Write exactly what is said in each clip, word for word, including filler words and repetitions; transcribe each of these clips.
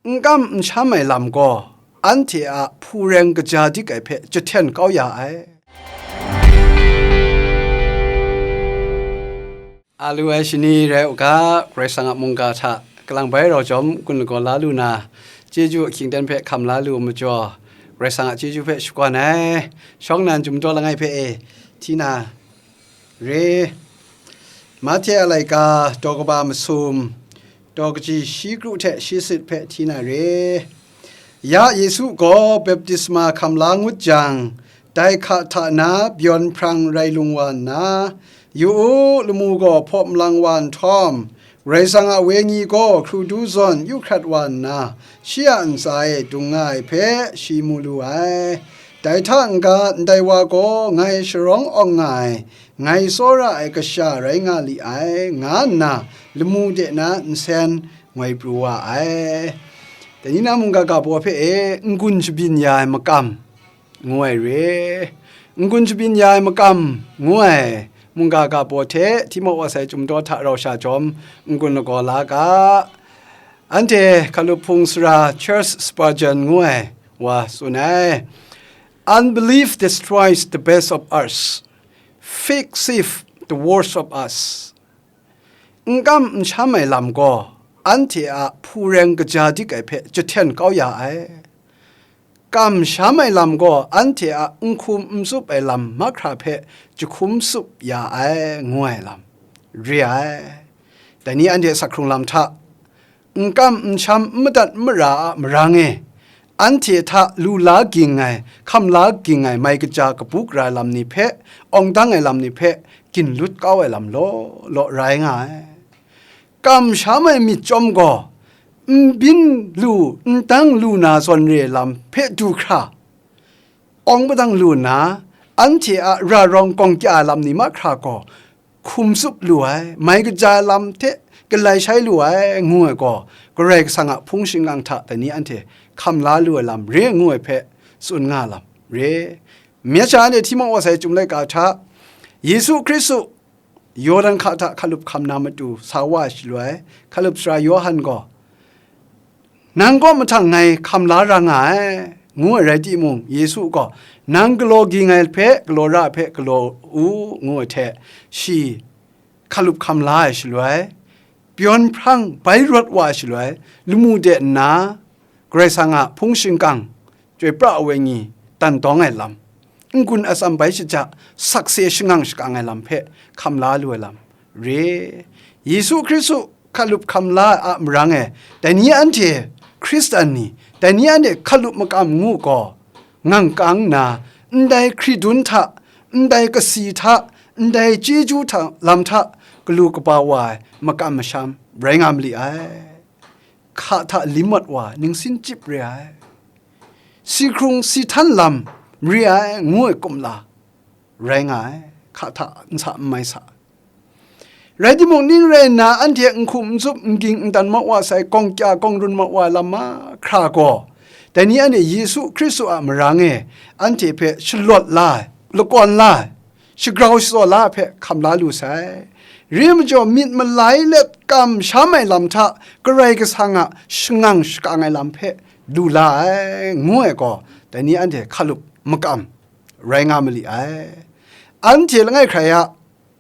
N kam n sham ai lam gaw, anhte a hpu reng kaja dik ai hpe jahten kau ya ai. A lu ai shani rai u ga, Karai Kasang a mungga hta kalang bai rau jawm gun lagaw la lu na, chyeju ahkying ten hpe hkam la lu ai majaw, Karai Kasang a chyeju hpe shakawn ai. Shawng nnan Chyum Daw Langai hpe e, Tina re. Mahte a laika, daw kaba masum, daw kaji shi kru hte shi sit hpe Tina re. Ya Yesu gaw baptisma hkam la ngut jang, dai hka hta na byawn hprang rai lung wa nna, yu u, lamu gaw hpaw malang wa nhtawm, Karai Kasang a wenyi gaw hkru du zawn yu hkrat wa nna, shi a ntsa e dung nga ai hpe shi mu lu ai. Dai hta n-ga, ndai wa gaw ngai sharawng awng nga ai, ngai tsawra ai kasha rai nga li ai, nga nna lamu de na nsen ngoi pru wa ai. Dai ni na mungga ga baw hpe e, n-gun shabyin ya ai makam, ngu ai re. N-gun shabyin ya ai makam, ngu ai mungga ga baw hte Timothy wa sai Chyum Daw hta rau sha jawm n-gun lagaw la ga. Anhte hkalup hpung sara Charles Spurgeon ngu ai wa tsun ai, "Unbelief destroys the best of us, faith saves the worst of us." N kam n sham ai lam gaw, anhte a hpu reng kaja dik ai hpe jahten kau ya ai. Kam sham ai lam gaw, anhte a n hkum n tsup ai lam mahkra hpe jahkum tsup ya ai, ngu ai lam re ai. Dai ni anhte a sak hkrung lam hta, n kam n sham, n madat n mara a marang e, anhte hta lu la ging ai, hkam la ging ai mai kaja kabu gara lam ni hpe, awng dang ai lam ni hpe, gin lut kau ai lam law law rai nga ai. Kam sham ai myit chyawm gaw, n byin lu, n dang lu na zawn re ai lam hpe du hkra, awng padang lu nna, anhte a ra rawng gawng kya ai lam ni mahkra gaw, hkum tsup lu ai, mai kaja ai lam hte galai shai lu ai, ngu ai gaw, Karai Kasang a hpung shingkang hta dai ni anhte hkam la lu ai lam re ngu ai hpe tsun nga lam re. Myit sha anhte Timothy wa sai Chyum laika hta, Yesu Hkristu Yawdan hka hta hkalup hkam na matu sa wa ai shaloi, hkalup sara Yawhan gaw, "Nang kaw mahtang ngai hkam la ra nga ai," ngu ai rai timung, Yesu gaw, "Nang galaw ging ai hpe galaw ra ai hpe galaw u," ngu ai hte, shi hkalup hkam la ai shaloi, byawn hprang bai rawt wa ai shaloi, lamu de nna, Karai Kasang a hpung shingkang, chyoi pra ai wenyi, dan dawng ai lam, n-gun atsam bai shaja, sakse shangang shakang ai lam hpe hkam la lu ai lam re. Yesu Hkristu hkalup hkam la ai a marang e, dai ni anhte Hkristan ni, dai ni anhte hkalup makam ngu gaw, ngang kang nna, ndai hkridun hta, ndai kasi hta, ndai chyeju hta, lam hta, galu kaba wa ai makam masham rai nga ma li ai. Hka hta lim mat wa, ningsin chyip re ai, si hkrung si htan lam re ai, ngu ai kumla rai nga ai, hka hta nsa n mai sa. Rai timung, ning rai nna, anhte n hkum n tsup, n ging n dan mat wa sai, gawng kya gawng run mat wa ai lam mahkra gaw, dai ni anhte Yesu Hkristu a marang e anhte hpe shalawt la ai, lakawn la ai, shagrau shatsaw la ai hpe hkam la lu sai. Re majaw, myit malai let kamsham ai lam hta Karai Kasang a shangang shakang ai lam hpe lu la ai, ngu ai gaw, dai ni anhte hkalup makam rai nga ma li ai. Anhte langai hkrai a,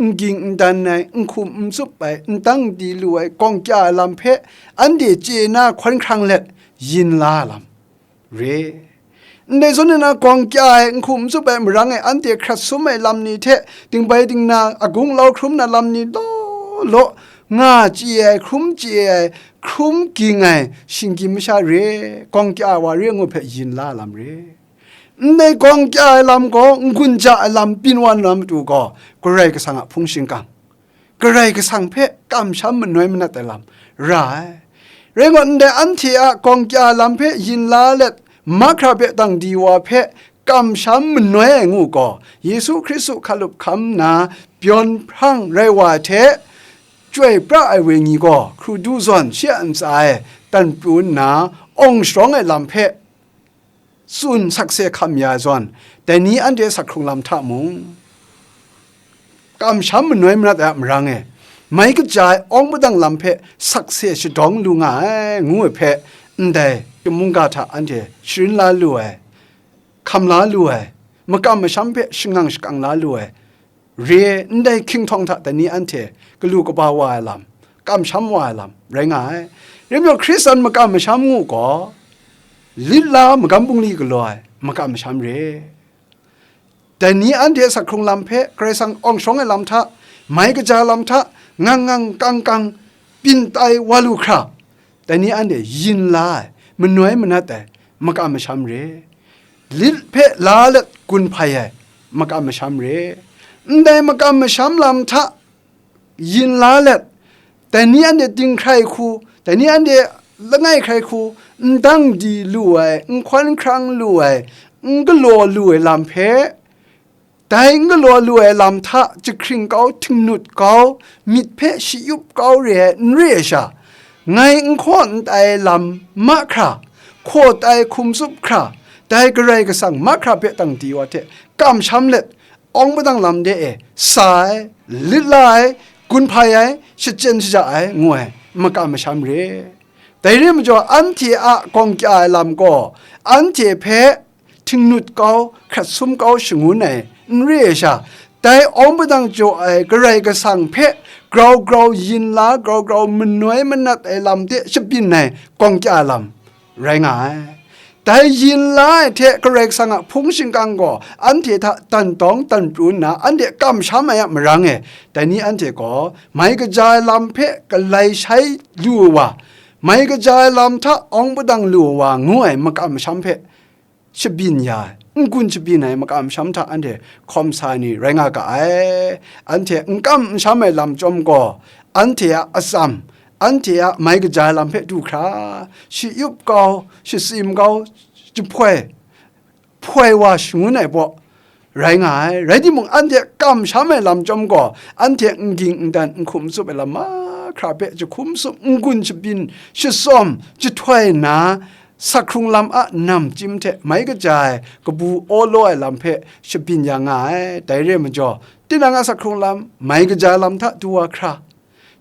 n ging n dan ai, n hkum n tsup ai, n dang n di lu ai, gawng kya ai lam hpe anhte chye na hkawn hkrang let yin la ai lam re. Ndai zawn nna, gawng kya ai, n hkum n tsup ai marang e anhte hkrat sum ai lam ni hte, dingbai dingna agung lau hkrum na lam ni law law, nga chye ai, hkrum chye ai, hkrum ging ai, shinggyim masha re, gawng kya ai wa re ngu hpe yin la ai lam re. Ndai gawng kya ai lam gaw, n-gun ja ai lam byin wa na matu gaw, Karai Kasang a hpung shingkang, Karai Kasang hpe kamsham manoi manat ai lam ra ai. Rai ngut ndai, anhte a gawng kya ai lam hpe yin la let, mahkra hpe dang di wa hpe kamsham manoi ai ngu gaw, Yesu Hkristu hkalup hkam nna byawn hprang rai wa ai hte, Chyoi pra ai wenyi gaw hkru du zawn shi a ntsa e dan pru nna, awng sharawng ai lam hpe tsun sakse hkam ya ai zawn, dai ni anhte sak hkrung lam hta mung, kamsham manoi manat ai a marang e, mai kaja ai awng padang lam hpe sakse shadawng lu nga ai, ngu ai hpe, ndai mungga hta anhte sharin la lu ai, hkam la lu ai, makam masham hpe shangang shakang la lu ai, re ai, ndai hkying htawng hta dai ni anhte galu kaba wa ai lam, kamsham wa ai lam rai nga ai. Rai majaw, Hkristan makam masham ngu gaw, lit la magam bungli galaw ai makam masham re. Dai ni anhte asak hkrung lam hpe Karai Kasang awng sharawng ai lam hta, mai kaja lam hta, ngang ngang kang kang byin tai wa lu hkra, dai ni anhte yin la ai, manoi manat ai makam masham re. Lit hpe la let gun hpai ai makam masham re. Ndai makam masham lam hta yin la let, dai ni anhte dinghkrai hku, dai ni anhte langai hkrai hku, n dang di lu ai, n hkawn hkrang lu ai, n galaw lu ai lam hpe, dai n galaw lu ai lam hta jahkring kau, htingnut kau, myit hpe shayup kau re ai n re ai sha, ngai n hkaw n tai lam mahkra, hkaw tai hkum tsup hkra, dai Karai Kasang mahkra hpe dang di wa hte kamsham let, awng padang lam de e sa ai, lit la ai, gun hpai ai, shachyen shaja ai, ngu ai makam masham re. Dai re majaw, anhte a gawng kya ai lam gaw, anhte hpe htingnut kau, hkrat sum kau shangun ai n re ai sha, dai awng padang jaw ai Karai Kasang hpe grau grau yin la, grau grau manoi manat ai lam de shabyin ai gawng kya lam rai nga ai. Dai yin la ai hte Karai Kasang a hpung shingkang gaw anhte hta dan dawng dan pru nna, anhte kamsham ai a marang e, dai ni anhte gaw mai kaja ai lam hpe galai shai lu ai wa, mai kaja ai lam hta awng padang lu ai wa ngu ai makam masham hpe shabyin ya ai, n-gun shabyin ai makam masham hta anhte hkawm sa ai ni rai nga ga ai. Anhte n kam n sham ai lam chyawm gaw, anhte a atsam, anhte a mai kaja ai lam hpe du hkra, shayup kau, shatsim kau, jahpoi, hpoi wa shangun ai baw rai nga ai. Rai timung, anhte kamsham ai lam chyawm gaw, anhte n ging n dan, n hkum tsup ai lam mahkra hpe jahkum tsup, n-gun shabyin, shatsawm, jahtoi nna, sak hkrung lam a namchyim hte mai kaja ai kabu awlaw ai lam hpe shabyin ya nga ai. Dai re ai majaw, tinang a sak hkrung lam mai kaja ai lam hta du wa hkra,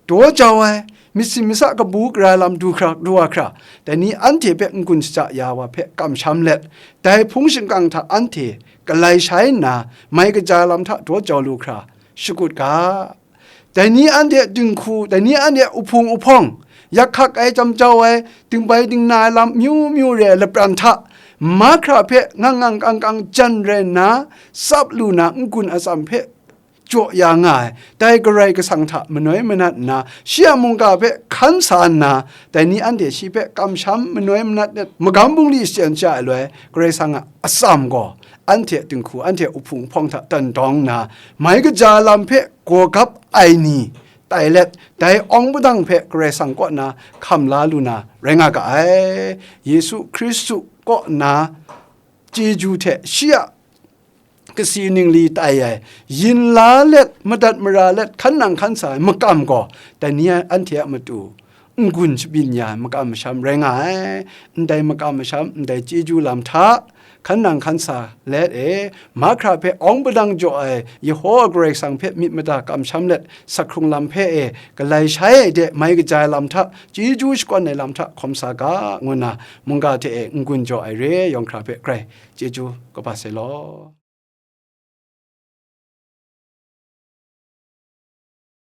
daw jau ai, myit sin myit sa kabu gara ai lam du hkra, du wa hkra, dai ni anhte hpe n-gun shaja ya wa hpe kamsham let, dai hpung shingkang hta anhte galai shai nna, mai kaja ai lam hta daw jau lu hkra, shakut ga. Dai ni anhte dinghku, dai ni anhte uhpung uhpawng, yak hkak ai, jam jau ai, dingbai dingna ai lam myu myu re ai lapran hta, mahkra hpe ngang ngang kang kang jan rai nna, tsap lu na n-gun atsam hpe jaw ya nga ai, dai Karai Kasang hta manoi manat nna, shi a mungga hpe hkan sa nna, dai ni anhte shi hpe kamsham manoi manat let, magam bungli shachyen shaja ai loi, Karai Kasang a atsam gaw, anhte dinghku, anhte uhpung uhpawng hta dan dawng nna, mai kaja lam hpe gaw gap ai ni tai let, dai awng padang hpe Karai Kasang kaw na hkam la lu na rai nga ga ai. Yesu Hkristu kaw na chyeju hte shi a kasi ningli tai ai, yin la let, madat mara let, hkan nang hkan sa ai makam gaw, dai ni anhte a matu n-gun shabyin ya ai makam masham rai nga ai. Ndai makam masham, ndai chyeju lam hta, hkan nang hkan sa let e, mahkra hpe awng padang jaw ai Yehowa Karai Kasang hpe myit mada kamsham let, sak hkrung lam hpe e, galai shai ai de mai kaja ai lam hta, chyeju shakawn ai lam hta hkawm sa ga, ngu nna mungga hte e n-gun jaw ai re ai yawng hkra hpe grai chyeju kaba sai law.